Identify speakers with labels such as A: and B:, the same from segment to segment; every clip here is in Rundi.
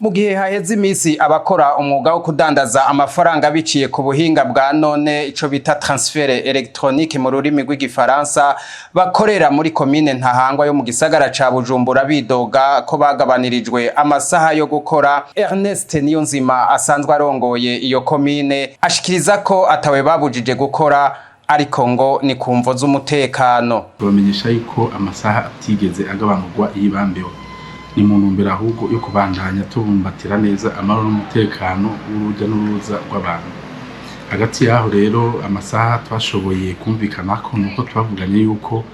A: Mu gihe haheze iminsi abakora umwuga wo kudandaza amafaranga biciye ku buhinga bwa none, ico bita transfert électronique mu rurimi rw'igifaransa, bakorera muri komine Ntahangwa yo mu gisagara ca Bujumbura bidoga ko bagabanirijwe amasaha yo gukora, Ernest Niyonzima asanzwe arongoye iyo komine ashikiriza ko atawe babujije gukora, ariko ngo ni ku mvo z'umutekano.
B: Tubamenyesha yuko amasaha atigeze agabanurwa yibambewe, ni mu ntumbero ahubwo yo kubandanya tubumbatira neza amahoro n'umutekano w'urujya n'uruza rw'abantu. Hagati y'aho rero, amasaha twashoboye kumvikana ko nuko twavuganye yuko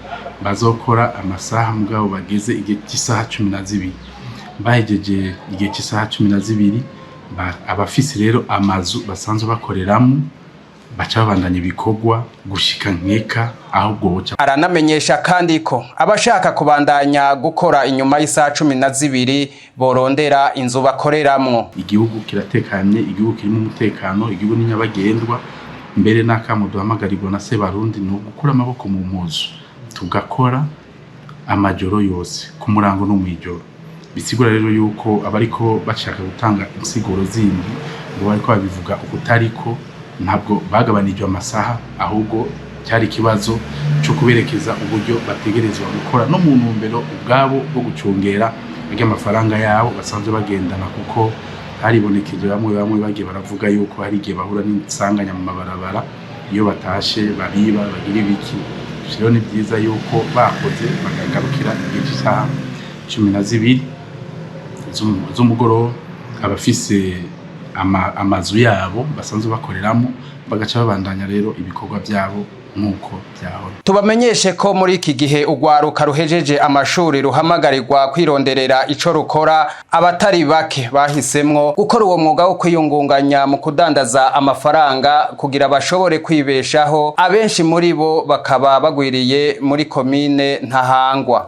B: bazokora amasaha, mugabo bageze igihe cy'isaha 12. Bahejeje igihe cy'isaha 12, abafise rero amazu basanzwe bakoreramo baca babandanya ibikorwa gushika nkeka ahubwo boca.
A: Aranamenyesha kandi ko abashaka kubandanya gukora inyuma y'isaha 12 borondera inzu bakoreramwo.
B: Igihugu kiratekanye, igihugu kirimo umutekano, igihugu ni nyabagendwa. Mbere n'akamo duhamagarirwa na Sebarundi ni ugukura amaboko mu mpuzu, tugakora amajoro yose, ku murango no mw'ijoro. Bisigura rero yuko abariko bashaka gutanga insiguro zindi ngo bariko babivuga ukutariko, ntabwo bagabanijwe amasaha, ahubwo cyari ikibazo cyo kuberekeza uburyo bategerezwa gukora, no mu ntumbero ubwabo bwo gucungera amafaranga yabo basanzwe bagendana, kuko haribonekeje bamwe bamwe bagiye baravuga yuko hari igihe bahura n'insanganya mu mabarabara iyo batashe, babiba, bagira ibiki. Rero ni byiza yuko bakoze bakagarukira igihe cy'isaha 12 z'umugoroba, abafise amazu yabo basanzwe bakoreramo bagaca babandanya rero ibikorwa byabo nk'uko byahora.
A: Tubamenyeshe ko muri iki gihe urwaruka ruhejeje amashuri ruhamagarirwa kwironderera ico rukora. Abatari bake bahisemwo gukora uwo mwuga wo kwiyungunganya mu kudandaza amafaranga kugira bashobore kwibeshaho, abenshi muri bo bakaba bagwiriye muri komine Ntahangwa.